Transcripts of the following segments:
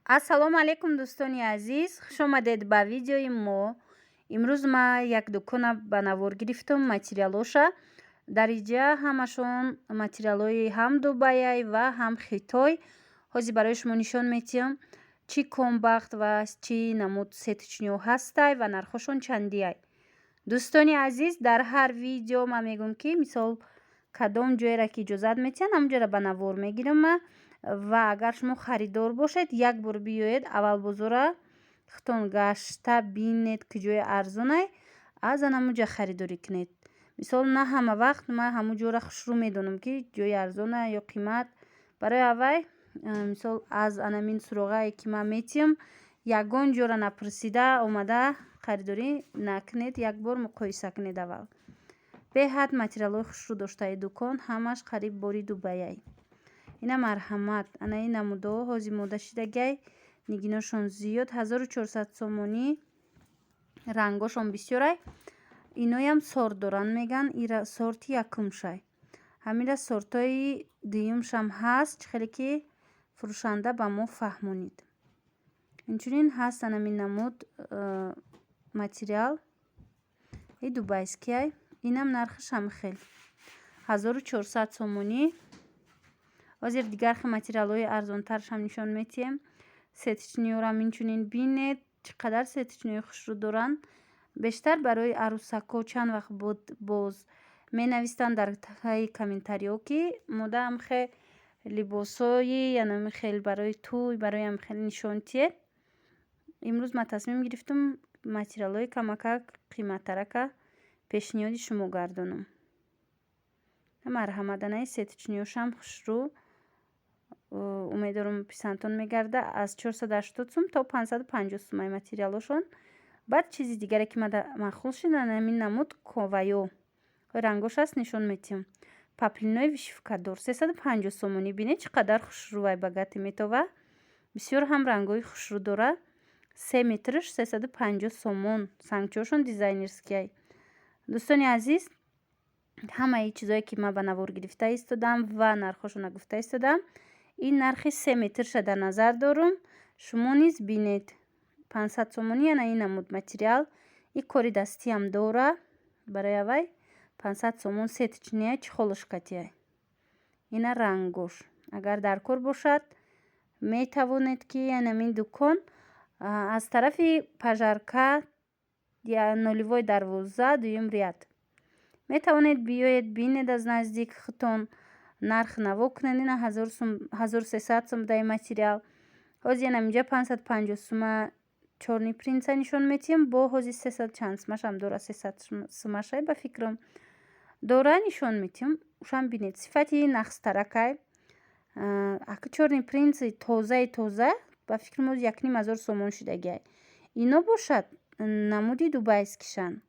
Ассалому алайкум, дӯстони азиз, хушомадед ба видеои мо. Имрӯз ма як дукона ба навор гирифтам материалоша. Дар иҷа ҳамашон материалҳои ҳам Дубаяй ва ҳам Хитой. Ҳозир барои шумо нишон метиҳам, чӣ комбахт ва чӣ намуд сеточниҳо ҳастай ва нархҳошон чандиай. Дӯстони азиз, дар ҳар видео ман мегӯям, ки мисол кадом ҷоеро ки иҷозат метиҳанд, ҳамон ҷоро ба навор мегирам ма. Ва агар шумо харидор бошед, як бор биёед, аввал бозора худтон гашта бинед, ки ҷои арзонай, аз ан ҷа харидорӣ кунед. Мисол, на ҳама вақт ман ҳамун ҷоро хушрӯ медонам, ки ҷои арзона ё қимат. Барои аввай, мисол, аз анамин суроғае ки ман метиҳам, ягон ҷоро напурсида омада харидорӣ накунед, як бор муқоиса кунед аввал. Беҳад материалҳои хушрӯ доштаи дукон, ҳамаш қариб бори Дубаяй. Ина, марҳамат, ана ин намудҳо ҳозир мода шидагиай, нигиношон зиёд, 1400 сомонӣ, рангошон бисёрай. Иноям сорт доранд, меган, ира сорти якумшай. Ҳамира сортҳои дуюмшам ҳаст, чӣ хеле ки фурӯшанда ба мо фаҳмонид. Инчунин ҳаст анамин намуд материал и дубайскиай, инам нархаш ҳами хел, 1400 сомонӣ. Ҳозир дигар хел материалҳои арзонтаршам нишон метиҳем. Сеточниҳорам инчунин бинед, чӣ қадар сеточниҳои хушрӯ доранд. Бештар барои арӯсакҳо. Чанд вақт буд, боз менавистанд дар таи комментариҳо, ки модаам хе либосҳои янами хел барои тӯй, барои ам хел нишон тиҳед. Имрӯз ман тасмим гирифтам материалҳои камакак қиматтарака пешниҳоди шумо гардонам. Марҳамат, анаи сеточниҳошам хушрӯ, умедворам, писандтон мегарда. Аз 480 сум то 550 сумай материалҳошон. Баъд чизи дигаре, ки мада маъқул шуд, ҳамин намуд коваё, рангош аст, нишон метиҳам. Поплинои вышивкадор 350 сомонӣ. Бинед, чӣ қадар хушрӯвай, богатый метова, бисёр ҳам рангҳои хушрӯ дора. 3 метрш 350 сомон. Сангчаҳошон дизайнерскиай. Дӯстони азиз, ҳамаи чизое, ки ман ба навор гирифта истодам ва нархҳошонро гуфта истодам, ин нархи 3 метрша дар назар дорум. Шумо низ бинед, 500 сомонӣ ана ин намуд материал, и кори дастиам дора. Барои аввай 500 сомон, сеточния, чехолошкатия. Ина рангош. Агар дар кор бошад, метавонед, ки анамин дукон аз тарафи пожарка, нулевой дарвоза, дуюм ряд, метавонед биёед, бинед, аз наздик худтон нарх наво кунед. Ина 1300 сум будаи материал. Ҳозир янам инҷа 550 сума чёрный принца нишон метиҳем. Бо ҳозир сесад чанд сумашам дора, 300 сумашай, ба фикрам, дора, нишон метиҳем. Ушам бинед, сифати нағзтаракай. Ака, чёрный принци тозаи тоза, ба фикрам, ҳозир 1500 сомон шидагиай. Ино бошад намуди дубайскишан,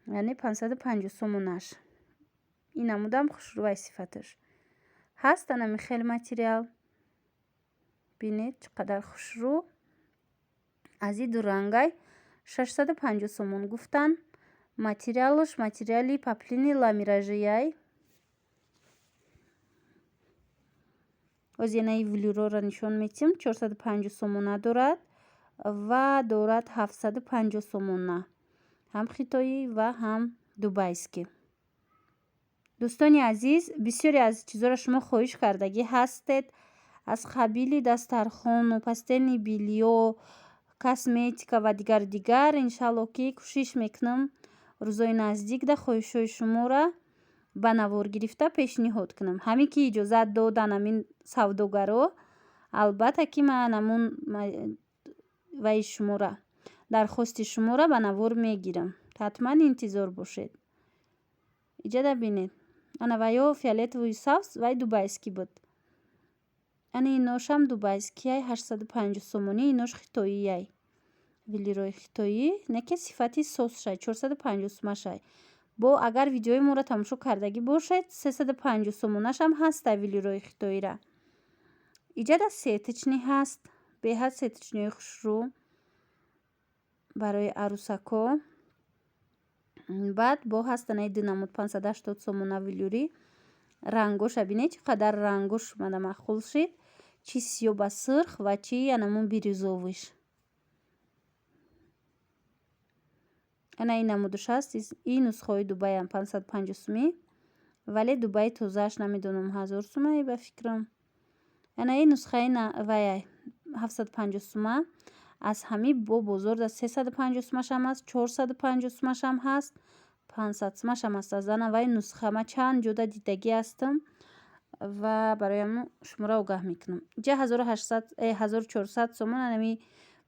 яъне 550 сомонаш. Ин намудам хушрӯвай, сифаташ ҳаст. Анами хел материал, бинед, чӣ қадар хушрӯ, аз и дурангай, 650 сомон гуфтанд. Материалаш материали поплини ламиражияй. Ҳозир янаи велюрора нишон метиҳам, 450 сомона дорад ва дорад 750 сомона, ҳам хитоӣ ва ҳам дубайский. Дӯстони азиз, бисёре аз чизҳоро шумо хоҳиш кардагӣ ҳастед, аз қабили дастархону постельный бельё, косметика ва дигару дигар. Иншалло, ки кӯшиш мекунам, рӯзҳои наздик да хоҳишҳои шуморо ба навор гирифта пешниҳод кунам. Ҳамин ки иҷозат додан ҳамин савдогаро, албатта, ки ман ҳамун ваи шуморо, дархости шуморо ба навор мегирам. Ҳатман интизор бошед. Иҷада бинед, ана ваё фиолетовую сабз, вай дубайский буд. Ана иношам дубайскияй, 850 сомонӣ. Инош хитоияй, велюрои хитоӣ, не ки сифати созшай, 450 сумашай. Бо агар видеои моро тамошо кардагӣ бошед, 350 сомонашам ҳастай велюрои хитоира. Иҷада сеточный ҳаст, беҳад сеточниҳои хушрӯ барои арӯсакҳо. Баъд бо ҳастанаи ду намуд, 580 сомона велюрӣ. Рангоша бинед, чӣ қадар рангош мада маъқул шид. Чи сиё ба сурх ва чи анамун бирюзовыйш. Ана ин намудуш ҳаст. Ин нусхаҳои Дубайам 550 сумӣ, вале Дубаи тозааш намедонам 1000 сумае ба фикрам. Ана ин нусхаи ваяй 750 сума. Аз ҳами бо бозор да 350 сумашам ҳаст, 450 сумашам ҳаст, 500 сумашам ҳаст. Аз ана вай нусха ма чанд ҷода дидагӣ ҳастам ва барои ҳамун шуморо огаҳ мекунам. Иҷа 1800, 1400 сомон анами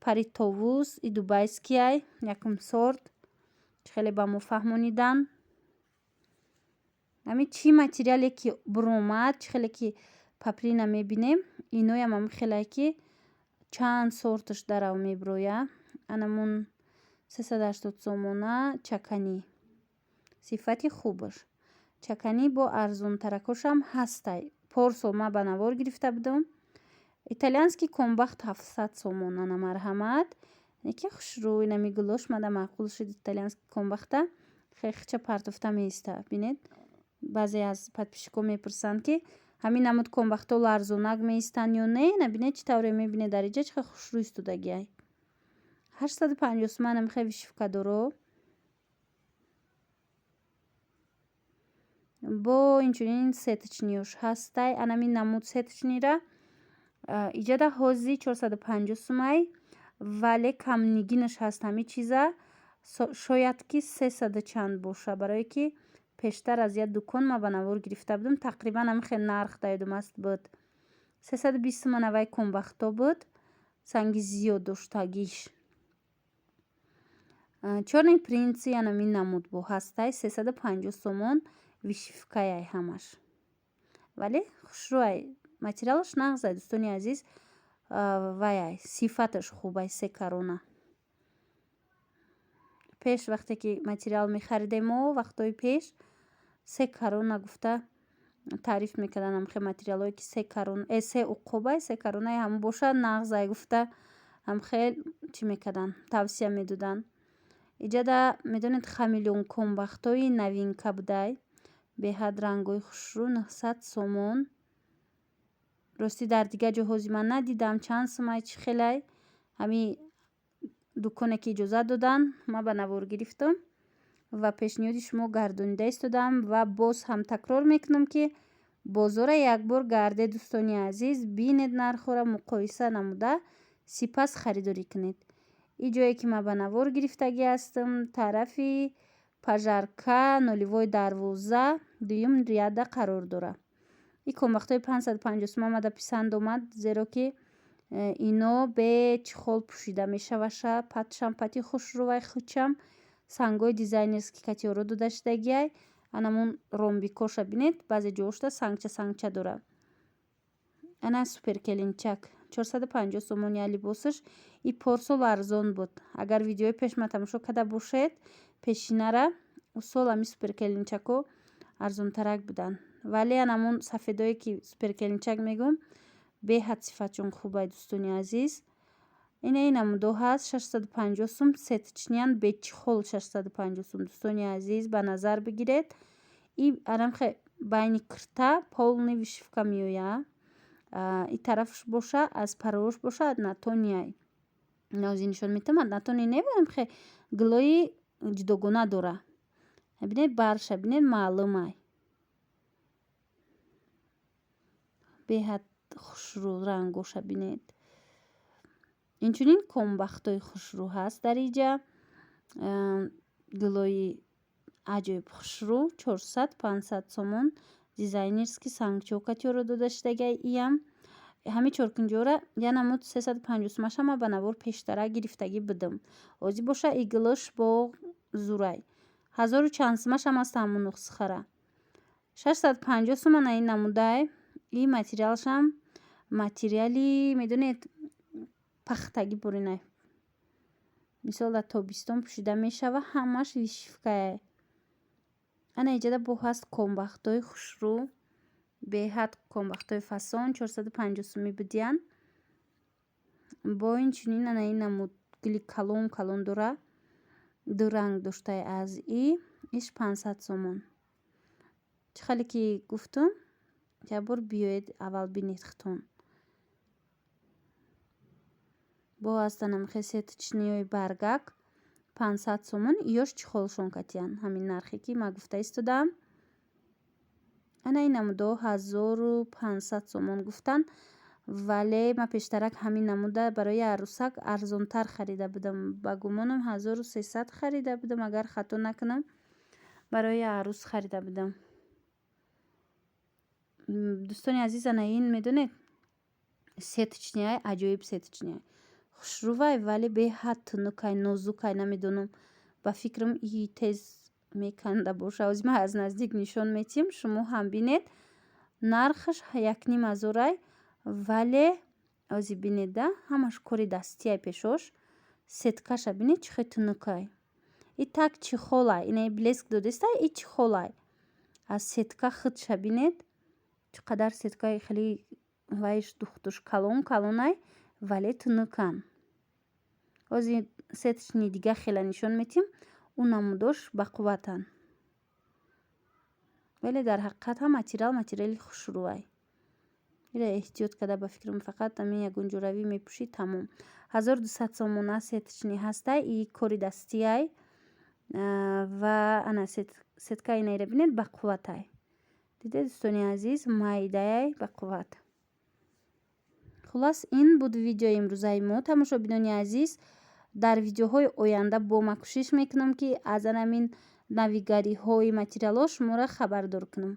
пари товус, и дубайскиай, якум сорт. Чӣ хеле ба мо фаҳмонидан. Ҳами чӣ материале ки буромад, чӣ хеле ки паплина мебинем, иноям ҳами хелае ки чанд сорташ дарав мебироя. Анамун 380 сомона чаканӣ. Сифати хубаш. Чаканӣ бо арзонтаракошам ҳастай. Порсол ман ба навор гирифта будам. Итальянский комбахт 700 сомон, ана марҳамат. Яке хушрӯ, инами гулош мада маъқул шуд итальянский комбахта. Хехча партофта меиста. Бинед, баъзе аз подписчикҳо мепурсанд, ки ҳамин намуд комбахтҳо ларзонак меистанд ё не. Набинед, чӣ тавре мебинед дар иҷа, чӣ хел хушрӯ истодагиай. 850 суман амихе вышивкадоро. Бо инчунин сеточниёш ҳастай. Анамин намуд сеточнира иҷада ҳози 450 сумай, вале камнигинаш ҳаст ҳами чиза. Шояд ки сесаду чанд боша, барое ки пештар аз як дукон ман ба навор гирифта будам, тақрибан ҳамин хел нарх даёдум аст буд. 320 суман аввай комбахто буд, санги зиёд доштагиш. Чёрный принци анамин намуд бо ҳастай 350 сомон, вышивкаяй ҳамаш. Вале хушрӯай, материалаш нағзай, дӯстони азиз, ваяй сифаташ хубай, се карона. Пеш вақте ки материал мехаридем мо, вақтҳои пеш се карона гуфта таъриф мекарданд ҳамхел материалҳое ки се карона, се уқобай, се каронаи ҳамон бошад нағзай гуфта ҳамхел чӣ мекарданд, тавсия медоданд. Иҷада медонед хамелеон комбахтҳои новинка будай, беҳад рангҳои хушрӯ, 900 сомон. Ростӣ дар дигар ҷо ҳози ман надидам чанд сумай, чӣ хелай. Ҳами дуконе ки иҷозат доданд, ман ба навор гирифтам ва пешниҳоди шумо гардонида истодам ва боз ҳам такрор мекунам, ки бозора як бор гарде, дӯстони азиз, бинед нархҳоро муқоиса намуда, сипас харидорӣ кунед. Ин ҷое ки ман ба навор гирифтагӣ ҳастам, тарафи Пожарка, нулевой дарвоза, дуюм ряда қарор дорад. Ин комбахтҳои 550 сума мада писанд омад, зеро ки ино бе чехол пӯшида мешаваша, патшам пати хушрӯвай, хучам сангҳои дизайнерский катиёро дода шудагиай. Анамун ромбикоша бинед, баъзе ҷоошда сангча сангча дорад. Ана суперкелинчак 450 сомон я либосаш. И порсол арзон буд. Агар видеои пеш ма тамошо карда бошед, пешинара усол ҳами суперкелинчако арзонтарак буданд. Вале анамун сафедое ки суперкелинчак мегӯм, беҳад сифатшон хубай, дӯстони азиз. Ина ин намудо ҳаст 650 сум, сеточныян бе чехол 650 сум, дӯстони азиз, ба назар бигиред. И анамхе байни кирта полный вышивка меояд. И тарафш боша, аз парош боша однотонныяй. Нози нишон метавам, однотонный не, анамхе гулои ҷудогона дора. Бинед барша, бинед маълумай. Беҳад хушрӯ рангоша бинед. Инчунин комбахтҳои хушрӯ ҳаст дар иҷа. Гулои аҷоиб хушрӯ 400-500 сомон, дизайнерский сангчо катиёро дода шудагиай иям. Ҳами чоркунҷора я намуд 350 сумаша ман ба навор пештара гирифтагӣ будам. Ҳозир боша иглош бо зурай. Ҳазору чанд сумашам аст ҳамун нусхара. 650 суман ин намудай. И материалшам материали медонед пахтагӣ буринай. Мисол дар тобистон пӯшида мешава, ҳамаш вышивкае. Ана иҷада бо ҳаст комбахтҳои хушрӯ, беҳад комбахтҳои фасон 450 сумӣ будиянд. Бо инчунин ана ин намуд гули калон калон дора, ду ранг доштае аз и иш 500 сомон. Чӣ хеле ки гуфтум, як бор биёед аввал бинед худтон. Бо ҳастанд ҳамихел сеточныйҳои баргак, 500 сомон. Ёш чехолшон катиян, ҳамин нархе, ки ман гуфта истодаам. Ана ин намудо 1500 сомон гуфтанд, вале ман пештарак ҳамин намуда барои арӯсак арзонтар харида будам. Ба гумонам, 1300 харида будам, агар хато накунам, барои арӯс харида будам. Дӯстони азиз, ана ин, медонед, сеточныйай, аҷоиб сеточныйай, хушрӯвай, вале беҳад тунукай, нозукай. Намедонам, ба фикрам, и тез меканда боша. Ҳозир ман аз наздик нишон метиҳам, шумо ҳам бинед. Нархаш 1500-ай, вале ҳозир бинед да, ҳамаш кори дастиай. Пешош сеткаша бинед, чӣ хел тунукай. И так чехолай, инаи блеск додестай, и чехолай. Аз сетка худша бинед, чӣ қадар сеткаи хеле вайш, духтуш калон калонай, вале тунукан. Ҳозир сеточный дига хела нишон метиҳам, ӯ намудош бақувватанд, вале дар ҳақиқат ҳам материал материали хушрӯвай. Ира эҳтиёт карда, ба фикрам, фақат ҳамин ягон ҷуравӣ мепӯшӣ, тамом. 1200 сомона сеточный ҳастай, и кори дастиай. Ва ана сеткаи инаира бинед, бақувватай. Дидед, дӯстони азиз, майдаяй, бақувват. Хуллас, ин буд видеои имрӯзаи мо, тамошобинони азиз. Дар видеоҳои оянда бо ма кӯшиш мекунам, ки аз анамин навигариҳои материалҳо шуморо хабардор кунам.